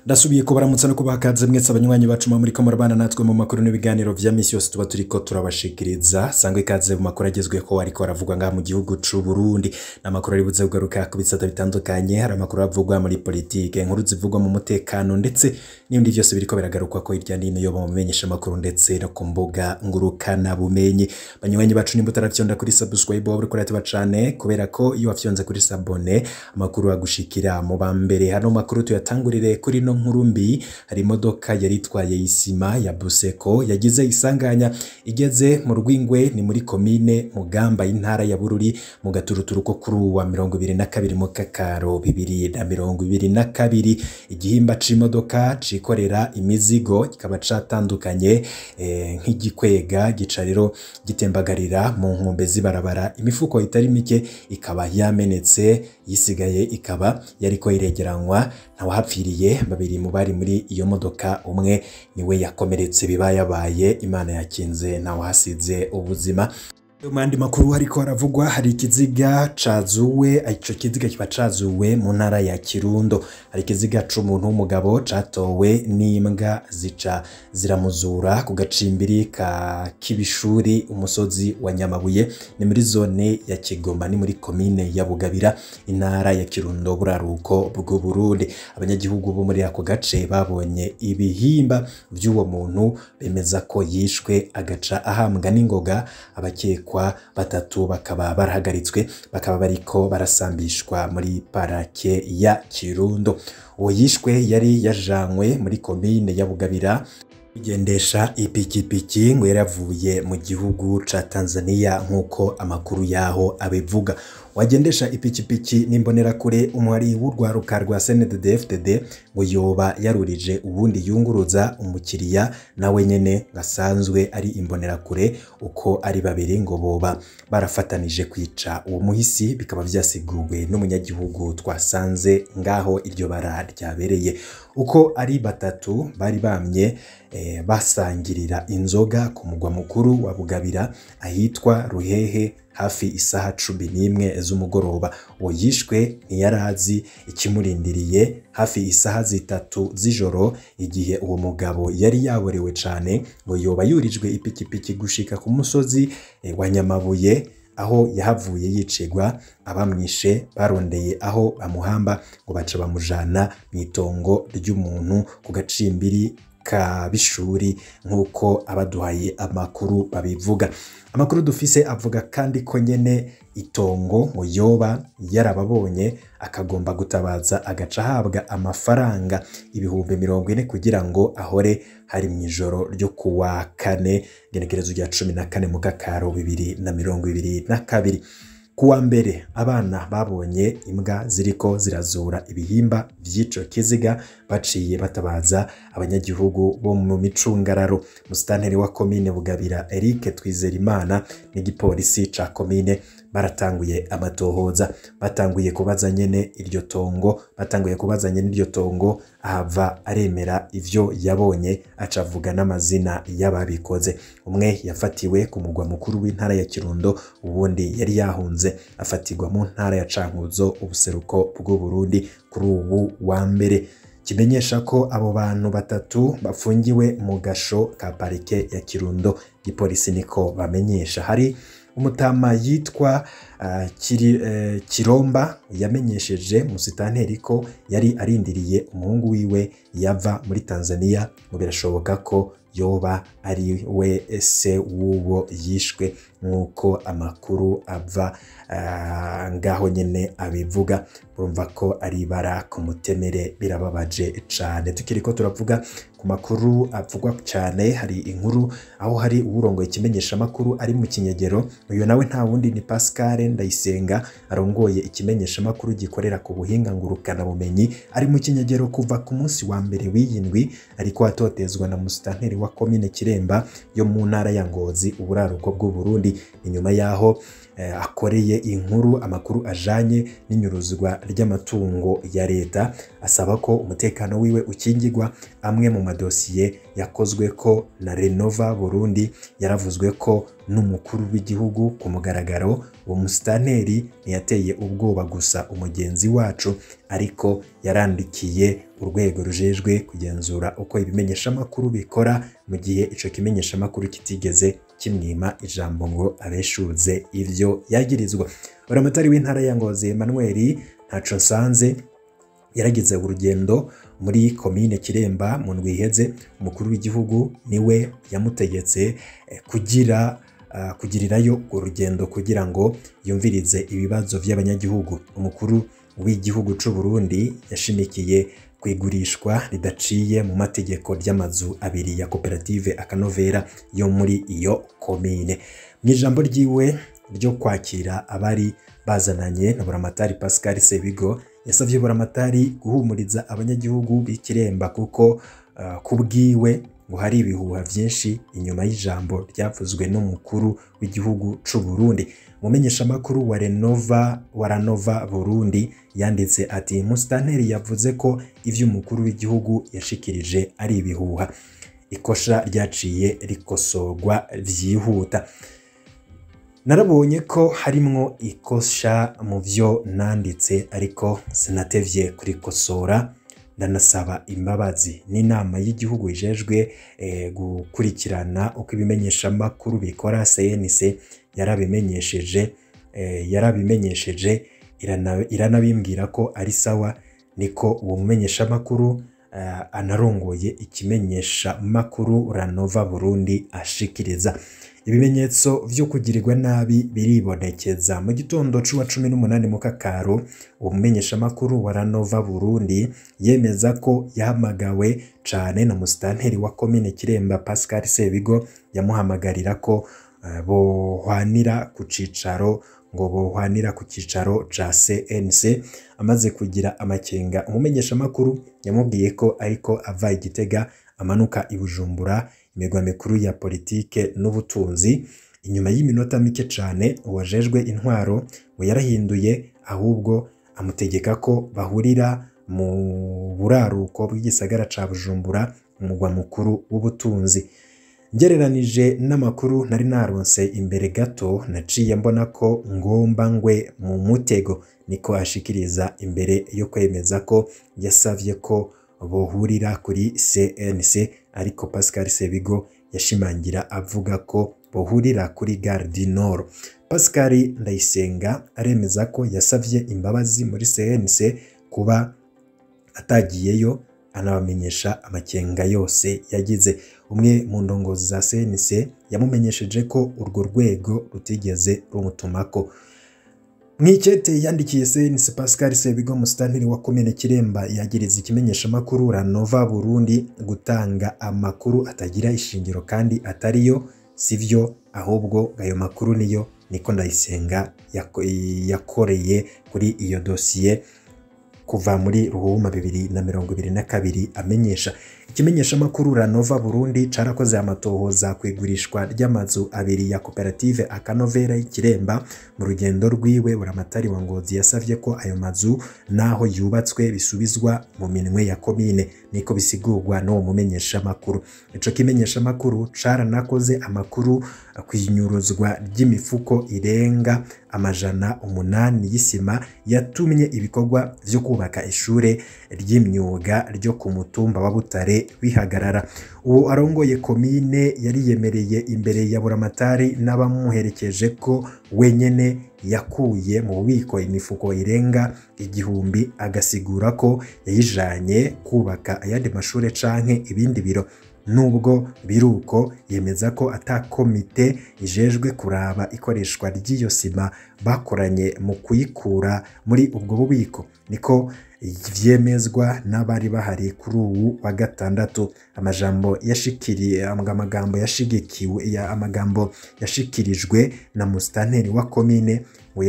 Ndasubiye kubaramutsa no kubakaze mwese abanywanyi bacu muri ko murabana natwe mu makuru n'ibiganiro vya misi yose tuba turiko turabashikiriza. Sangwe ikaze mu makuru agezweho ariko aravugwa ngaha mu gihugu c'u Burundi. N'amakuru ari buze kugaruka ku bisata bitandukanye, hari amakuru avugwa muri politike, inkuru zivugwa mu mutekano ndetse n'ibindi vyose biriko biragarukwa ko hirya n'ino yo mumenyesha amakuru ndetse no ku mbuga ngurukana bumenyi. Banywanyi bacu nimba utaravyonda kuri subscribe waba uriko urateba cane, kubera ko iyo wafyonze kuri s'abonner amakuru agushikira mu bambere. Hano makuru tuyatangurire kuri no nkuru mbi. Hari imodoka yari itwaye isima ya Buseko yagize isanganya igeze mu Rwingwe, ni muri komine Mugamba y'intara ya Bururi, mu gaturuturu ko kuri uwa 22 mu Kakaro 2022. Igihimba c'imodoka cikorera imizigo kikaba catandukanye nk'igikwega, gica rero gitembagarira mu nkombe z'ibarabara, imifuko itari mike ikaba yamenetse, yisigaye ikaba yariko iregeranywa. Ntawahapfiriye, babiri mu bari muri iyo modoka umwe niwe yakomeretse bibayabaye, Imana yakinze ntawahasize ubuzima. Mu yandi makuru hariko haravugwa, hari ikiziga cazuwe, ico kiziga kiba cazuwe mu ntara ya Kirundo. Hari ikiziga c'umuntu w'umugabo catowe n'imbwa zica ziramuzura ku gacimbiri ka Kibishuri, umusozi wa Nyamabuye, ni muri zone ya Kigoma, ni muri komine ya Bugabira, intara ya Kirundo, buraruko bw'u Burundi. Abanyagihugu bo muri ako gace babonye ibihimba vy'uwo muntu bemeza ko yishwe agaca ahambwa n'ingoga. Abakekwa batatu bakaba barahagaritswe, bakaba bariko barasambishwa muri parake ya Kirundo. Uwo yishwe yari yajanywe muri komine ya Bugabira kugendesha ipikipiki, ngo yaravuye mu gihugu ca Tanzania nk'uko amakuru yaho abivuga. Wagendesha ipikipiki n'imbonerakure umuhari w'urwaruka rwa CNDD-FDD ngo yoba yarurije ubundi yunguruza umukiriya nawe nyene gasanzwe ari imbonerakure. Uko ari babiri ngo boba barafatanije kwica uwo muhisi, bikaba vyasiguwe n'umunyagihugu twasanze ngaho iryo bara ryabereye. Uko ari batatu bari bamye basangirira inzoga ku mugwa mukuru wa Bugabira ahitwa Ruhehe hafi isaha 11 z'umugoroba. Uwo yishwe ntiyarazi ikimurindiriye. Hafi isaha 3 z'ijoro, igihe uwo mugabo yari yaborewe cane, ngo yoba yurijwe ipikipiki gushika ku musozi wa Nyamabuye, aho yahavuye yicegwa. Abamwishe barondeye aho bamuhamba ngo baca bamujana mw'itongo ry'umuntu ku gacimbiri ka Bishuri, nk'uko abaduhaye amakuru babivuga. Amakuru dufise avuga kandi ko nyene itongo ngo yoba yarababonye akagomba gutabaza, agaca ahabwa amafaranga 40,000 kugira ngo ahore hari mw'ijoro ryo kuwa kane, igenekerezo rya 14 mu Kakaro 2022. Kuwa mbere abana babonye imbwa ziriko zirazura ibihimba vy'ico kiziga, baciye batabaza abanyagihugu bo mu micungararo. Musitanteri wa komine Bugabira Eric Twizerimana n'igipolisi ca komine baratanguye amatohoza. Batanguye kubaza nyene iryo tongo, batanguye kubaza nyene iryo tongo, ahava aremera ivyo yabonye, acavuga n'amazina y'ababikoze. Umwe yafatiwe ku mugwa mukuru w'intara ya Kirundo, ubundi yari yahunze afatirwa mu ntara ya Cankuzo, ubuseruko bw'u Burundi, kuri ubu wa mbere. Kimenyesha ko abo bantu batatu bafungiwe mu gasho ka parike ya Kirundo, igipolisi niko bamenyesha. Hari umutama yitwa Kiromba yamenyesheje musitanteri ko yari arindiriye umuhungu wiwe yava muri Tanzania, ngo birashoboka ko yoba ari we se w'uwo yishwe, nk'uko amakuru ava ngaho nyene abivuga. Urumva ko ari ibara ku mutemere, birababaje cane. Tukiriko turavuga ku makuru avugwa cane, hari inkuru aho hari uwurongoye ikimenyeshamakuru ari mu kinyegero. Uyu nawe nta wundi ni Pascal Ndayisenga, arongoye ikimenyeshamakuru gikorera ku buhinga ngurukana bumenyi. Ari mu kinyegero kuva ku munsi wa mbere w'iyindwi, ariko atotezwa na musitanteri wa komine Kiremba yo mu ntara ya Ngozi, uburaruko bw'u Burundi. Inyuma yaho akoreye inkuru amakuru ajanye n'inyuruzwa ry'amatungo ya leta, asaba ko umutekano wiwe ukingirwa. Amwe mu madosiye yakozwe ko na Renova Burundi yaravuzwe ko n'umukuru w'igihugu ku mugaragaro. Uwo musitanteri ntiyateye ubwoba gusa umugenzi wacu, ariko yarandikiye urwego rujejwe kugenzura uko ibimenyeshamakuru bikora, mu gihe ico kimenyeshamakuru kitigeze kimwima ijambo ngo abeshuze ivyo yagirizwa. Buramatari w'intara ya Ngozi Emmanuel Ntaco Nsanze yaragize urugendo muri komine Kiremba mu ndwi iheze. Umukuru w'igihugu niwe yamutegetse kugira kugirirayo urugendo kugira ngo yumvirize ibibazo by'abanyagihugu. Umukuru w'igihugu c'u Burundi yashimikiye kwigurishwa ridaciye mu mategeko ry'amazu abiri ya koperative Akanovera yo muri iyo komine. Mu ijambo ryiwe ryo kwakira abari bazananye na Buramatari Pascal Sebigo, yasavye Buramatari guhumuriza abanyagihugu b'Ikiremba kuko kubwiwe ngo hari ibihuha vyinshi inyuma y'ijambo ryavuzwe n'umukuru w'igihugu c'u Burundi. Umumenyeshamakuru wa Renova wa Ranova Burundi yanditse ati: "Musitanteri yavuze ko ivyo umukuru w'igihugu yashikirije ari ibihuha. Ikosha ryaciye rikosorwa vyihuta. Narabonye ko harimwo ikosha mu vyo nanditse, ariko sinatevye kurikosora, ndanasaba imbabazi." N'inama y'igihugu ijejwe gukurikirana uko ibimenyeshamakuru bikora CNC yarabimenyesheje iranabimbwira ko ari sawa. Niko uwo mumenyeshamakuru anarongoye ikimenyeshamakuru Ranova Burundi ashikiriza. Ibimenyetso vyo kugirirwa nabi biribonekeza. Mu gitondo c'uwa 18 mu Kakaro, uwo mumenyeshamakuru wa Ranova Burundi yemeza ko yahamagawe cane na musitanteri wa komine Kiremba Pascal Sebigo, yamuhamagarira ko bohwanira ku cicaro ngo bohwanira ku cicaro ca CNC. Amaze kugira amakenga, umumenyeshamakuru yamubwiye ko ariko ava i Gitega amanuka i Bujumbura, imigwa mikuru ya politike n'ubutunzi. Inyuma y'iminota mike cane, uwajejwe intwaro ngo yarahinduye, ahubwo amutegeka ko bahurira mu buraruko bw'igisagara ca Bujumbura, umugwa mukuru w'ubutunzi. Ngereranije n'amakuru nari naronse imbere gato, naciye mbona ko ngomba ngwe mu mutego, niko ashikiriza imbere yo kwemeza ko yasavye ko bohurira kuri CNC, ariko Pascal Sebigo yashimangira avuga ko bohurira kuri Gare du Nord. Pascal Ndayisenga aremeza ko yasavye imbabazi muri CNC kuba atagiyeyo, anabamenyesha amakenga yose yagize. Umwe mu ndongozi za CNC yamumenyesheje ko urwo rwego rutigeze rumutumako. Mwikete yandikiye CNC, Pascal Sebigo musitanteri wa komine Kiremba yagiriza ikimenyeshamakuru Ranova Burundi gutanga amakuru atagira ishingiro kandi atariyo. Sivyo, ahubwo ayo makuru niyo, niko Ndayisenga yakoreye kuri iyo dosiye kuva muri Ruhuma 2022 amenyesha. Ikimenyeshamakuru Ranova Burundi carakoze amatohoza kwigurishwa ry'amazu abiri ya koperative Akanovera y'Ikiremba. Mu rugendo rwiwe, Buramatari wa Ngozi yasavye ko ayo mazu naho yubatswe bisubizwa mu minwe ya komine, niko bisigurwa n'uwo mumenyeshamakuru. Ico kimenyeshamakuru caranakoze amakuru kwinyuruzwa ry'imifuko irenga 800 y'isima yatumye ibikorwa vyo kubaka ishure ry'imyuga ryo ku mutumba wa Butare bihagarara. Uwo arongoye komine yariyemereye imbere ya Buramatari n'abamuherekeje ko wenyene yakuye mu bubiko imifuko irenga 1000, agasigura ko yayijanye kubaka ayandi mashure canke ibindi biro. Nubwo biruko, yemeza ko ata komite ijejwe kuraba ikoreshwa ry'iyo sima bakoranye mu kuyikura muri ubwo bubiko, niko vyemezwa n'abari bahari kuri uwu wa gatandatu. Amajambo yashikiriye amagambo yashigikiwe ya amagambo yashikirijwe na musitanteri wa komine ngo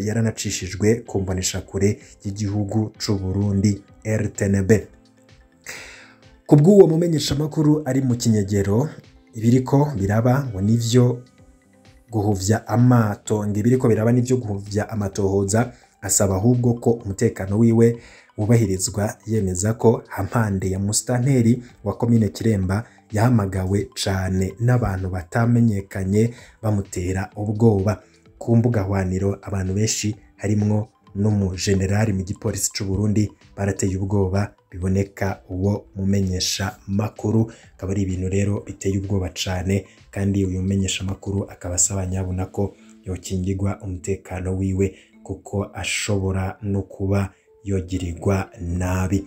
yaranacishijwe ku mboneshakure y'igihugu c'u Burundi RTNB. Kubw'uwo mumenyeshamakuru ari mu kinyegero, ibiriko biraba ngo nivyo guhuvya amato, ngo ibiriko biraba n'ivyo guhuvya amatohoza. Asaba ahubwo ko umutekano wiwe wubahirizwa, yemeza ko hampande ya musitanteri wa komine Kiremba yahamagawe cane n'abantu batamenyekanye bamutera ubwoba. Ku mbuga hwaniro abantu benshi harimwo n'umujenerali mu gipolisi c'u Burundi barateye ubwoba biboneka uwo mumenyesha makuru. Akaba ari ibintu rero biteye ubwoba cane, kandi uyu mumenyesha makuru akaba asaba nyabuna ko yokingirwa umutekano wiwe kuko ashobora no kuba yogirirwa nabi.